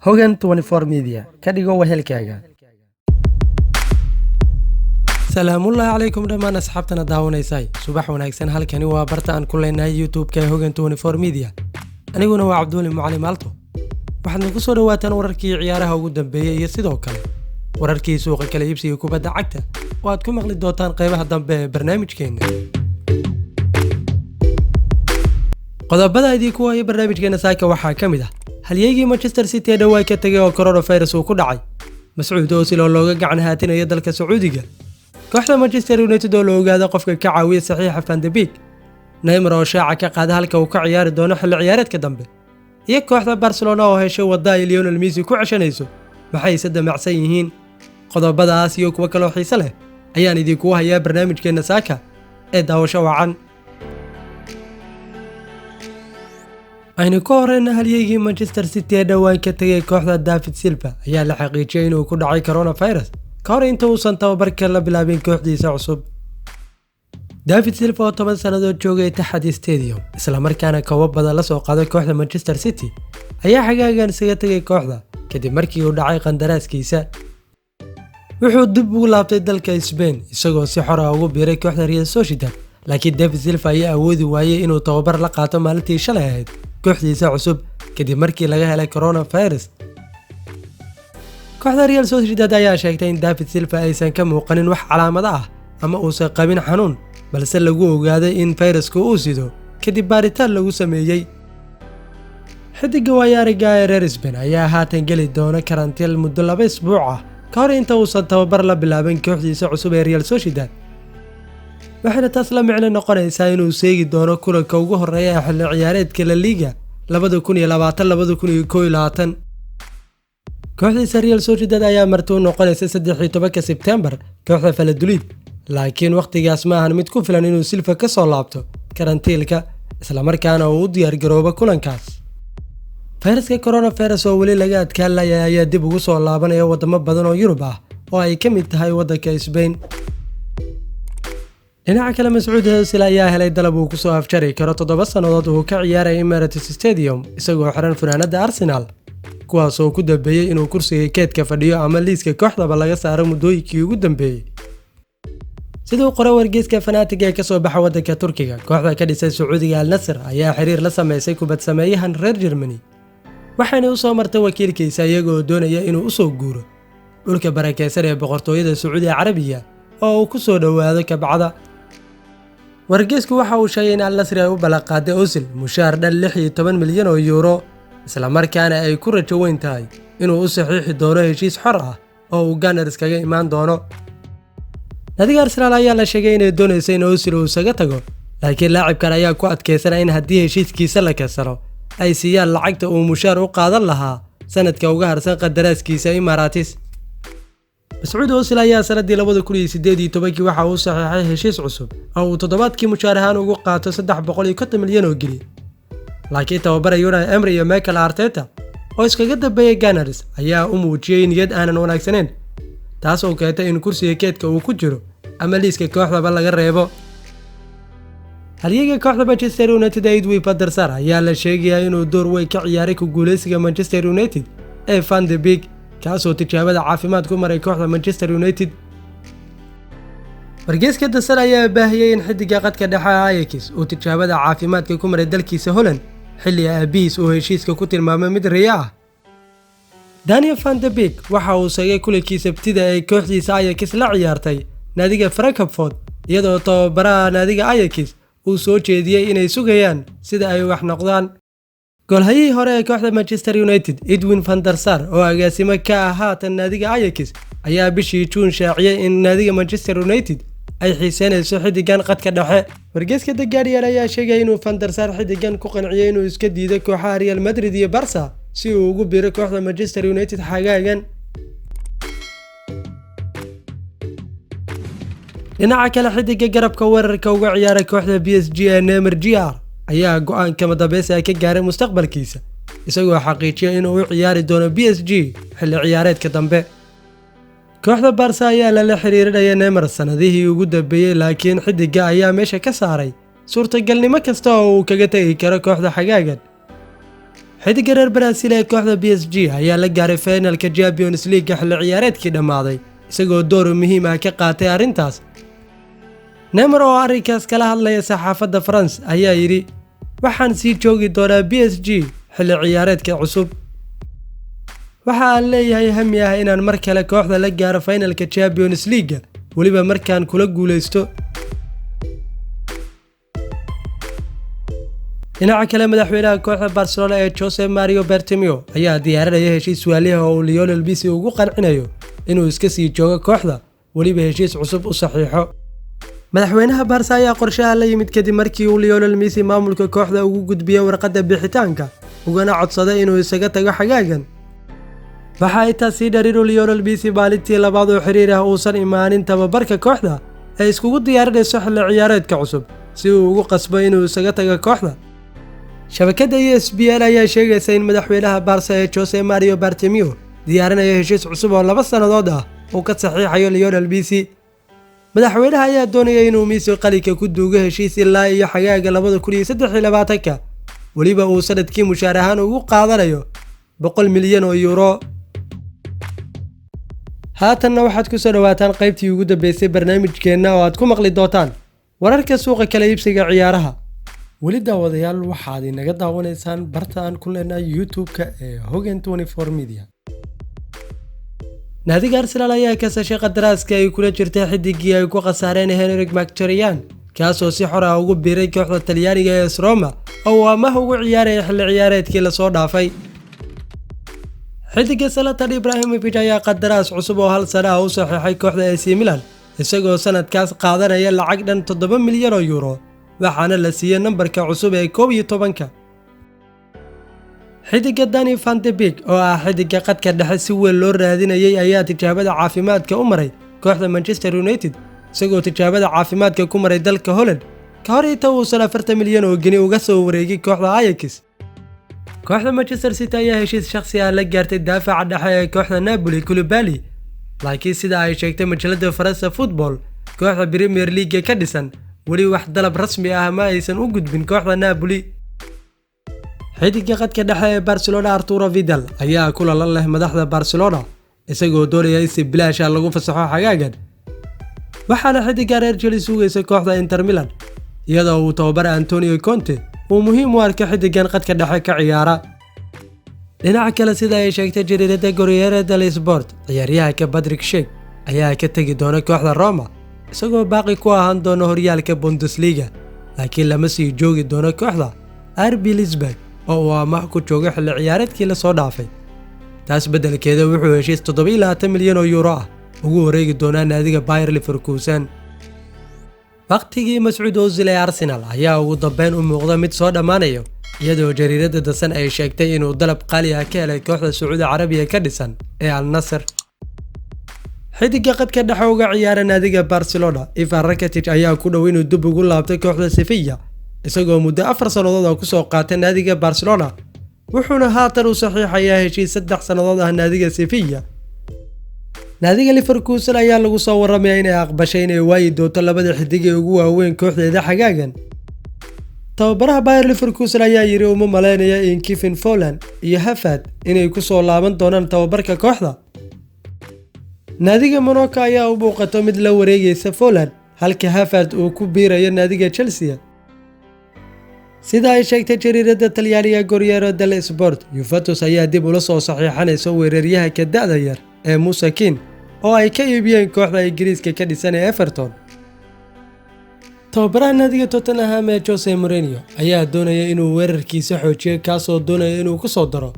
Hogan 24 Media ka dhigo wehelkaaga. Salaamullaahi calaykum dhammaan asxaabtana daawanaysay, subax wanaagsan. Halkani waa barta aan ku leenahay YouTube-ka ee Hogan 24 Media. Aniguna waa Cabduuli Mucali Maalto. Waxaadna ku soo dhawaataan wararkii ciyaaraha ugu dambeeyey iyo sidoo kale wararkii suuqa kala iibsiga kubadda cagta oo aad ku maqli doontaan qeybaha dambe ee barnaamijkeenna. Qodobada idinku haya barnaamijkeena saaka waxaa ka mid ah halyeygii Manchester City ee dhowaa ka tegay oo coronavirus uu ku dhacay, Mascuud Ozil oo looga gacan haatinayo dalka Sacuudiga, kooxda Manchester United oo la ogaado qofka ka caawiya saxiixa Van de Beek, Neymar oo shaaca ka qaada halka uu ka ciyaari doono xilli ciyaareedka dambe, iyo kooxda Barcelona oo heshay wadda ay Lionel Messi ku ceshanayso. Maxayse damacsan yihiin? Qodobadaas iyo kuwo kaloo xiise leh ayaan idinkugu hayaa barnaamijkeenna saaka ee daawasho wacan. Aynu ka horeyna, halyeygii Manchester City ee dhowaan ka tegay kooxda David Silva ayaa la xaqiijiyey inuu ku dhacay coronavirus ka hor inta uusan tababarka la bilaabin kooxdiisa cusub. David Silva oo 10 sannadood joogay Etihad Stadium, islamarkaana koobab badan la soo qaaday kooxda Manchester City, ayaa xagaagan isaga tegay kooxda kadib markii uu dhacay qandaraaskiisa. Wuxuu dib ugu laabtay dalka Spain isagoo si xor ah ugu biiray kooxda Real Sociedad, laakiin David Silva ayaa awoodi waayey inuu tababar la qaato maalintii shalay ahayd kooxdiisa cusub kadib markii laga helay coronavirus. Kooxda Real Sociedad ayaa sheegtay in David Silva aysan ka muuqanin wax calaamado ah ama uusan qabin xanuun, balse lagu ogaaday in fayraska uu sido kadib baaritaan lagu sameeyey. Xidiga waayaariga ee reer Spain ayaa haatan geli doona karantiil muddo 2 isbuuc ah ka hor inta uusan tababar la bilaabin kooxdiisa cusub ee Real Sociedad, waxayna taas la micno noqonaysaa inuu seegi doono kulanka ugu horeeya ee xilli ciyaareedka La Liga 2020-2021. Kooxdiisa Real Sociedad ayaa marti u noqonaysa 13-ka Sebtembar kooxda Valladolid, laakiin wakhtigaas ma ahan mid ku filan inuu Silva ka soo laabto karantiilka islamarkaana uu u diyaargaroobo kulankaas. Fayraska coronavirus oo weli laga adkaan layahay ayaa dib ugu soo laabanaya wadamo badan oo Yurub ah oo ay ka mid tahay waddanka Spain. Dhinaca kale, Mascuud Ozil ayaa helay dalab uu kusoo afjari karo 7 sannadood uu ka ciyaaray Emirates Stadium isagoo xiran funaanada Arsenal, kuwaasoo ku dambeeyey inuu kursiga keedka fadhiyo ama liiska kooxdaba laga saaro muddooyinkii ugu dambeeyey. Siduu qoray wargeyska Fanatic ee kasoo baxa waddanka Turkiga, kooxda ka dhisay Sacuudiga Al Nasr ayaa xiriir la sameysay kubad sameeyahan reer Germany, waxayna u soo martay wakiilkiisa iyagoo doonaya inuu usoo guuro dhulka barakeysan ee boqortooyada Sacuudi Carabiya oo uu ku soo dhowaado kabcada. Wargeysku waxa uu sheegay in Al Nasri ay u ballanqaaday Ozil mushaar dhan 16 milyan oo yuuro, islamarkaana ay ku rajo weyn tahay inuu u saxiixi doono heshiis xor ah oo uu Gunners kaga imaan doono. Naadiga Arsenal ayaa la sheegay inay doonayso in Ozil uu isaga tago, laakiin laacibkan ayaa ku adkeysanaya in haddii heshiiskiisa la kansalo ay siiyaan lacagta uu mushaar u qaadan lahaa sanadka uga harsan qadaraaskiisa Emirates. Mascuud Ozil ayaa sanadii 2018-kii waxa uu saxiixay heshiis cusub oo uu toddobaadkii mushaar ahaan ugu qaato 350 milyan oo geni, laakiin tababara Unai Emery iyo Mikel Arteta oo iskaga dambeeyay Gunners ayaa u muujiyey niyad aanan wanaagsaneyn, taas oo keentay in kursiga keedka uu ku jiro ama liiska kooxdaba laga reebo. Halyeyga kooxda Manchester United Edwin van der Sar ayaa la sheegayaa inuu door weyn ka ciyaaray ku guuleysiga Manchester United ee Van de Beek, kaasoo tijaabada caafimaad ku maray kooxda Manchester United. Wargeyska The Sun ayaa baahiyey in xidiga qadka dhexe Ajax uu tijaabada caafimaadka ku maray dalkiisa Holland xilli aabihiis uu heshiiska ku tilmaamay mid riyo ah. Daniel van de Beek waxa uu sheegay kulankii Sabtida ee kooxdiisa Ajax la ciyaartay naadiga Frankfurt, iyadoo tababaraha naadiga Ajax uu soo jeediyey inay sugayaan sida ay wax noqdaan. Goolhayihii hore ee kooxda Manchester United Edwin van der Sar oo agaasimo ka ah haatan naadiga Ajax ayaa bishii Juun shaaciyay in naadiga Manchester United ay xiiseynayso xidigan qadka dhexe. Wargeyska The Guardian ayaa sheegay inuu Van der Sar xidigan ku qanciyay inuu iska diido kooxaha Real Madrid iyo Barca si uu ugu biiro kooxda Manchester United xagaagan. Dhinaca kale, xidiga garabka weerarka uga ciyaaray kooxda PSG ee Neymar Jr ayaa go'aan kama dambaysi ka gaaray mustaqbalkiisa, isagoo xaqiijiyay inuu u ciyaari doono PSG xilli ciyaareedka dambe. Kooxda Barca ayaa lala xiriirinaya Neymar sanadihii ugu dambeeyey, laakiin xidiga ayaa meesha ka saaray suurtagalnimo kasta oo uu kaga tegi karo kooxda xagaagan. Xidiga reer Brazil ee kooxda PSG ayaa la gaaray finalka Champions League xilli ciyaareedkii dhammaaday, isagoo door muhiim ah ka qaatay arrintaas. Neymar oo arrinkaas kala hadlaya saxaafadda France ayaa yidhi: "Waxaan sii joogi doonaa PSG xilli ciyaareedka cusub. Waxa aan leeyahay hami ah inaan mar kale kooxda la gaaro finalka Champions League, weliba markaan kula guuleysto." Dhinaca kale, madaxweynaha kooxda Barcelona ee Jose Mario Bartomeu ayaa diyaarinaya heshiis waaliha oo uu Lionel Messi ugu qancinayo inuu iska sii joogo kooxda, weliba heshiis cusub u saxiixo. Madaxweynaha Barca ayaa qorshaha la yimid kadib markii uu Lionel Messi maamulka kooxda ugu gudbiyey warqadda bixitaanka, ugana codsaday inuu isaga tago xagaagan. Waxa ay taas sii dheer inuu Lionel Messi maalintii labaad oo xiriir ah uusan imaanin tababarka kooxda ee iskugu diyaarinayso xilli ciyaareedka cusub, si uu ugu qasbo inuu isaga tago kooxda. Shabakadda ESPN ayaa sheegaysa in madaxweynaha Barca ee Jose Mario Bartomeu diyaarinayo heshiis cusub oo 2 sannadood ah uu ka saxiixayo Lionel Messi. Madaxweynaha ayaa doonaya inuu Messi qalinka ku duugo heshiis ilaa iyo xagaaga 2023-ka, weliba uu sanadkii mushaar ahaan ugu qaadanayo 100 milyan oo euro. Haatanna waxaad ku soo dhawaataan qaybtii ugu dambeysay barnaamijkeenna oo aad ku maqli doontaan wararka suuqa kala iibsiga ciyaaraha. Weli daawadayaal, waxaad inaga daawanaysaan barta aan ku leenahay YouTube-ka ee Hogan 24 Media. Naadiga Arsenal ayaa kasashay qadaraaska ay kula jirtay xidigii ay ku khasaareen Henrik Mkhitaryan, kaasoo si xor ah ugu biiray kooxda Talyaaniga ee AS Roma oo uu amaah ugu ciyaaraya xilli ciyaareedkii lasoo dhaafay. Xidiga Zlatan Ibrahimovic ayaa qadaraas cusub oo 1 sano ah u saxiixay kooxda AC Milan, isagoo sanadkaas qaadanaya lacag dhan 7 milyan oo euro, waxaana la siiyey nambarka cusub ee 11-ka. Xidiga Dani van de Beek oo ah xidiga qadka dhexe si weyn loo raadinayay ayaa tijaabada caafimaadka u maray kooxda Manchester United, isagoo tijaabada caafimaadka ku maray dalka Holland ka hor inta uusan 40 milyan oo geni uga soo wareegin kooxda Ajax. Kooxda Manchester City ayaa heshiis shakhsi ah la gaartay daafaca dhexe ee kooxda Napoli Koulibaly, laakiin sida ay sheegtay majalada Faransa Football, kooxda Premier League ka dhisan weli wax dalab rasmi ah ma aysan u gudbin kooxda Napoli. Xidiga qadka dhexe ee Barcelona Arturo Vidal ayaa kulan la leh madaxda Barcelona, isagoo doonaya in si bilaash ah lagu fasaxo xagaagan, waxaana xidiga reer Chile sugaysa kooxda Inter Milan, iyadoo uu tababare Antonio Conte uu muhiim u arko xidigan qadka dhexe ka ciyaara. Dhinaca kale, sida ay sheegtay jariirada Corriere dello Sport, ciyaaryahanka Patrick Schick ayaa ka tegi doona kooxda Roma, isagoo baaqi ku ahaan doona horyaalka Bundesliga, laakiin lama sii joogi doono kooxda RB Leipzig oo uu amaah ku joogo xilli ciyaareedkii lasoo dhaafay. Taas beddelkeeda wuxuu heshiis 27 milyan oo euro ah ugu wareegi doonaa naadiga Bayer Leverkusen. Waqtigii Mascuud Ozil ee Arsenal ayaa ugu dambeyn u muuqda mid soo dhammaanayo, iyadoo jariirada The Sun ay sheegtay inuu dalab qaali ah ka helay kooxda Sacuudi Carabiya ka dhisan ee Al Nassr. Xidiga qadka dhexe uga ciyaara naadiga Barcelona Ivan Rakitic ayaa ku dhow inuu dib ugu laabtay kooxda Sevilla, isagoo muddo 4 sannadood ah kusoo qaatay naadiga Barcelona, wuxuuna haatan u saxiixayaa heshiis 3 sannadood ah naadiga Sevilla. Naadiga Leverkusen ayaa lagu soo waramayaa inay aqbashay inay waayi doonto labada xidig ee ugu waaweyn kooxdeeda xagaagan. Tababaraha Bayer Leverkusen ayaa yiri uma maleynaya in Kevin Volland iyo Havertz inay ku soo laaban doonaan tababarka kooxda. Naadiga Monaco ayaa u muuqato mid la wareegaysa Volland, halka Havertz uu ku biirayo naadiga Chelsea. Sida ay sheegtay jariirada Talyaaniga Corriere dello Sport, Juventus ayaa dib ula soo saxiixanaysa weeraryahanka da'da yar ee Moise Kean oo ay ka iibiyeen kooxda Ingiriiska ka dhisan ee Everton. Tababaraha naadiga Tottenham ee Jose Mourinho ayaa doonaya inuu weerarkiisa xoojiyo, kaasoo doonaya inuu ku soo daro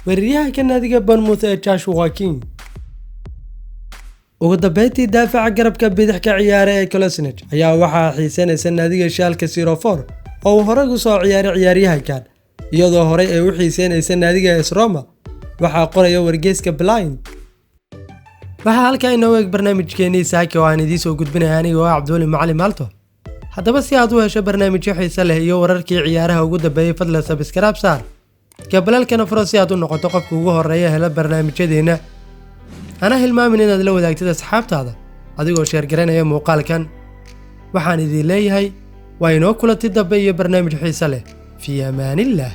weeraryahanka naadiga Bournemouth ee Joshua King. Ugu dambeyntii, daafaca garabka bidix ka ciyaara ee Kolasinac ayaa waxaa xiiseynaysa naadiga Schalke 04 oo uu horey u soo ciyaaray ciyaaryahankan, iyadoo horey ay u xiiseynaysa naadiga AS Roma, waxaa qoraya wargeyska Blind. Waxaa halkaa inoo eeg barnaamijkeenii saaki oo aan idiin soo gudbinaya aniga oo ah Cabdiweli Macalin Maalto. Haddaba si aad u hesho barnaamijyo xiise leh iyo wararkii ciyaaraha ugu dambeeyey, fadlan subscribe saar, gabalaalkana furo si aad u noqoto qofka ugu horeeya hela barnaamijyadeena. Hana hilmaamin inaad la wadaagtid asxaabtaada adigoo share garaynaya muuqaalkan. Waxaan idiin leeyahay waa inoo kulanti dambe iyo barnaamij xiise leh. Fii amaanillaah.